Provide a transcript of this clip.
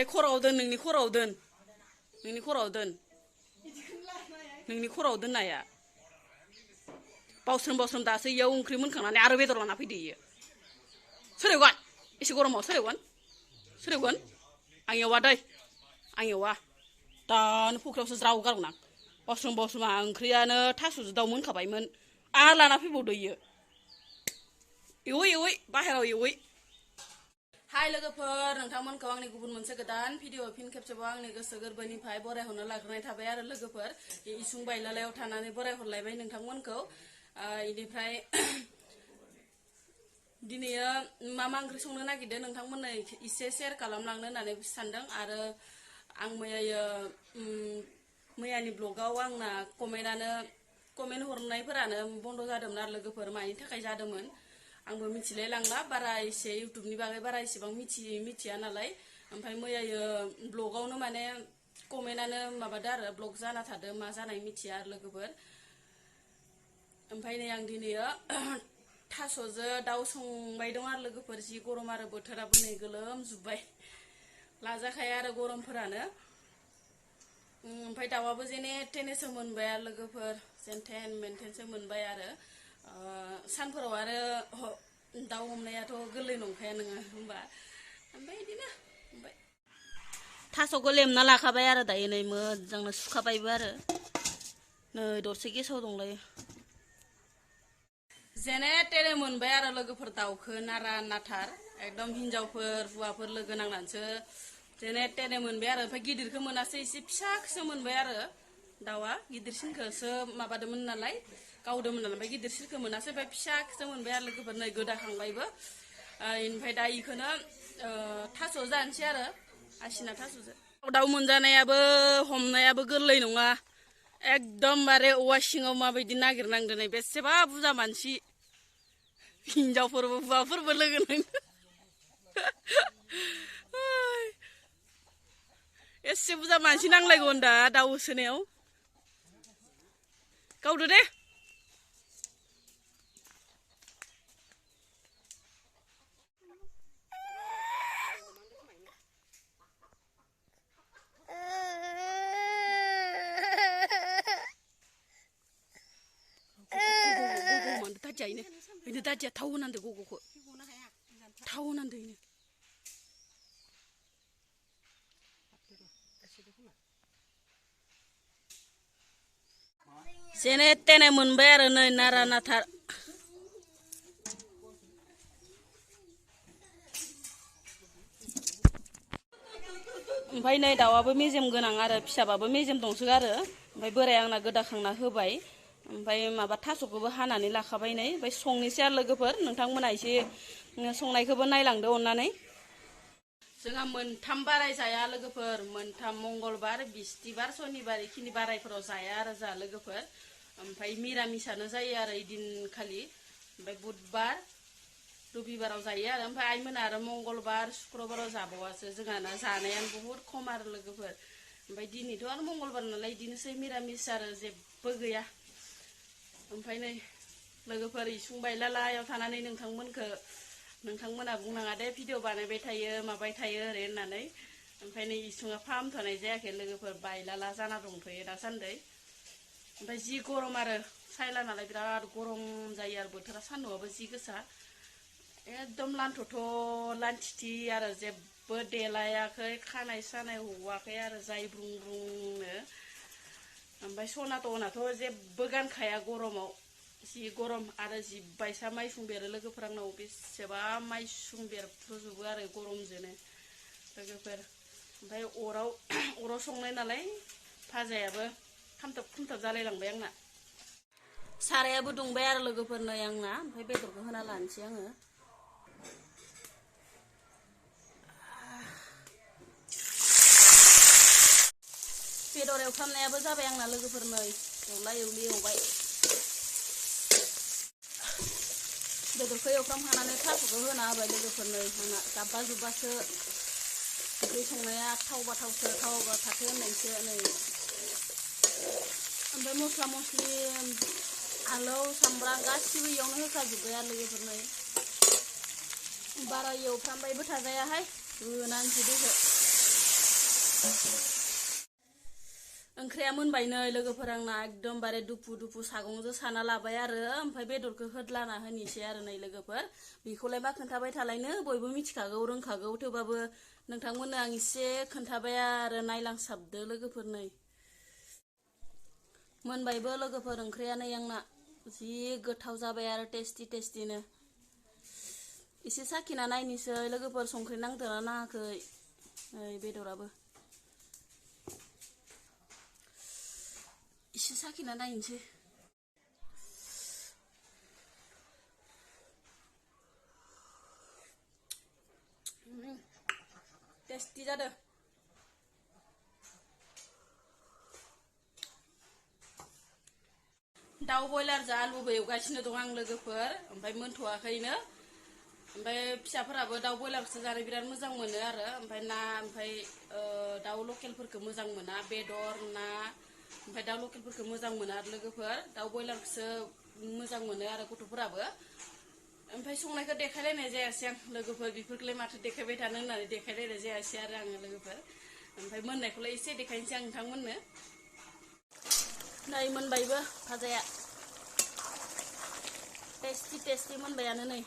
ओमफ्राय खर'आव दोन नोंनि खर'आव दोन नोंनि खर'आव दोन नोंनि खर'आव दोननाया बावस्रोम दासो इयाव ओंख्रि मोनखांनानै आरो बेदर लाना फैदो इयो सोरेवगोन एसे गरमाव सोरेवगोन आं एवा दै आं एवा दानो फुख्रियावसो ज्राव गारगोन आं बावस्रोम ओंख्रियानो थास'जों दाउ मोनखाबायमोन आरो लाना फैबावदो इयो एवै बाहेराव एवै हाय लोगोफोर नोंथांमोनखौ आंनि गुबुन मोनसे गोदान भिडिअ फिन खेबसेबाव आंनि गोसो गोरबोनिफ्राय बरायहरनो लाग्रोनाय थाबाय आरो लोगोफोर इसुं बायलालायाव थानानै बरायहरलायबाय नोंथांमोनखौ इनिफ्राय दिनैयो मा ओंख्रि संनो नागिरदों नोंथांमोननो एसे शेयार खालामलांनो होननानै सानदों आरो आं मैयानि ब्लगाव आंना कमेन्ट हरनायफोरानो बन्द' जादोंमोन आरो लोगोफोर मानि थाखाय जादोंमोन आंबो मिथिलाय लांला बारा एसे इउटुबनि बागै बारा एसेबां मिथिया नालाय ओमफ्राय मैयायो ब्लगावनो माने कमेन्टआनो माबादो आरो ब्लक जाना थादो मा जानाय मिथिया आरो लोगोफोर ओमफ्राय नै आं दिनैयो थास'जों दाउ संबाय दं आरो लोगोफोर जि गरम आरो बोथोराबो नै गोलोमजोब्बाय लाजाखाया आरो गरमफोरानो ओमफ्राय दाउआबो जेने थेनेसो मोनबाय आरो लोगोफोर जेनथेन मेनथेनसो मोनबाय आरो सानफोराव आरो दाउ हमनायाथ' गोरलै नंखाया नोङो होमबा ओमफ्राय बिदिनो थास'खौ लेमना लाखाबाय आरो दायो नै मोजांनो सुखाबायबो आरो नै दरसे गेसाव दंलायो जेने तेने मोनबाय आरो लोगोफोर दाउखौ नारा नाथार एकदम हिनजावफोर हौवाफोर लोगो नांनानैसो जेने तेने मोनबाय आरो ओमफ्राय गिदिरखौ मोनासै एसे फिसाखौसो मोनबाय आरो दाउआ गिदिरसिनखौसो माबादोंमोन नालाय गावदोंमोन नालाय ओमफ्राय गिदिरसिनखौ मोनासै ओमफ्राय फिसाखौसो मोनबाय आरो लोगोफोर नै गोदाखांबायबो ओमफ्राय दा इखौनो थास' जानोसै आरो आसिना थास'जों दाउ मोनजानायाबो हमनायाबो गोरलै नङा एकदमबारे औवा सिङाव माबायदि नागिरनांदों नै बेसेबा बुरजा मानसि हिनजावफोरबो हौवाफोरबो लोगो नांदों एसे बुरजा मानसि नांलायगौ होनदा दाउ होसोनायाव गावदो दे ini tadi tahu nanti gogo tahu nanti ini sini tene munbayar nih nara natar ओमफ्राय नै दाउआबो मेजेम गोनां आरो फिसाबाबो मेजेम दंसो आरो ओमफ्राय बोराय आंना गोदाखांना होबाय ओमफ्राय माबा थास'खौबो हानानै लाखाबाय नै ओमफ्राय संनोसै आरो लोगोफोर नोंथांमोना एसे संनायखौबो नायलांदो अननानै जोंहा मोनथाम बाराय जाया लोगोफोर मोनथाम मंगलबार बिस्थिबार सनिबार इखिनि बारायफोराव जाया आरो जा लोगोफोर ओमफ्राय मिरामिसानो जायो आरो इदिनखालि ओमफ्राय बुधबार रबिबाराव जायो आरो ओमफ्राय आइमोना आरो मंगलबार शुक्रबाराव जाबावासो जोंहाना जानायानो बुहुद खम आरो लोगोफोर ओमफ्राय दिनैथ' आरो मंगलबार नालाय इदिनोसै मिरामिस आरो जेबो गैया ओमफ्राय नै लोगोफोर इसुं बायलालायाव थानानै नोंथांमोना बुंनाङा दे भिडिअ बानायबाय थायो माबाय थायो ओरै होननानै ओमफ्राय नै इसुङा फाहामथ'नाय जायाखै लोगोफोर बायलाला जाना दंथ'यो दासान्दै ओमफ्राय जि गरम आरो सायला नालाय बिराद गरम जायो आरो बोथोरा सान्दुंआबो जि गोसा एकदम लान्थ'थ' लान्थिथि आरो जेबो देलायाखै खानाय सानाय हवाखै आरो जाय ब्रुं ब्रुंनो ओमफ्राय सनाथनाथ' जेबो गानखाया गरमाव जि गरम आरो जि बायसा माइसुं बेरो लोगोफोर आंनाव बेसेबा माइसुं बेरफ्रुजोबो आरो गरमजोंनो लोगोफोर ओमफ्राय अराव संनाय नालाय भाजायाबो खामथाब जालायलांबाय आंना सारायाबो दुंबाय आरो लोगोफोर नै आंना ओमफ्राय बेदरखौ होना लानोसै आङो बेदर एवफ्रामनायाबो जाबाय आंना लोगोफोर नै एवबाय बेदरखौ एवफ्रामखानानै थास'खौ होना होबाय लोगोफोर नै आंना जाब्बा जुब्बासो ओंख्रि संनाया थावबा थाथो होननायसो नै ओमफ्राय मस्ला मस्लि आलौ सामब्राम गासिबो इयावनो होखाजोब्बाय आरो लोगोफोर नै बारा एवफ्रामबायबो थाजायाहाय होनानैसो दैखौ ओंख्रिया मोनबाय नै लोगोफोर आंना एकदमबारे दुफु दुफु सागंजों साना लाबाय आरो ओमफ्राय बेदरखौ होदलाना होनोसै आरो नै लोगोफोर बेखौलाय मा खोन्थाबाय थालायनो बयबो मिथिखागौ रोंखागौ थेवबाबो नोंथांमोननो आं एसे खोन्थाबाय आरो नायलांसाबदो लोगोफोर नै मोनबायबो लोगोफोर ओंख्रिया नै आंना जि गोथाव जाबाय आरो टेस्टिनो एसे साखिना नायनोसै लोगोफोर संख्रि नांदोंना नाङाखै नै बेदराबो एसे साखिना नायनोसै टेस्टि जादों दाउ बयलारजों आलुबो एवगासिनो दं आं लोगोफोर ओमफ्राय मोनथ'वाखैनो ओमफ्राय फिसाफोराबो दाउ बयलारखौसो जानो बिराद मोजां मोनो आरो ओमफ्राय ना ओमफ्राय दाउ लकेलफोरखौ मोजां मोना बेदर ना ओमफ्राय दाउ लकेलफोरखौ मोजां मोना आरो लोगोफोर दाउ बयलारखौसो मोजां मोनो आरो गथ'फोराबो ओमफ्राय संनायखौ देखायलायनाय जायासै आं लोगोफोर बेफोरखौलाय माथो देखायबाय थानो होननानै देखायलायनाय जायासै आरो आङो लोगोफोर ओमफ्राय मोननायखौलाय एसे देखायनोसै आं नोंथांमोननो नै मोनबायबो भाजाया टेस्टि मोनबायानो नै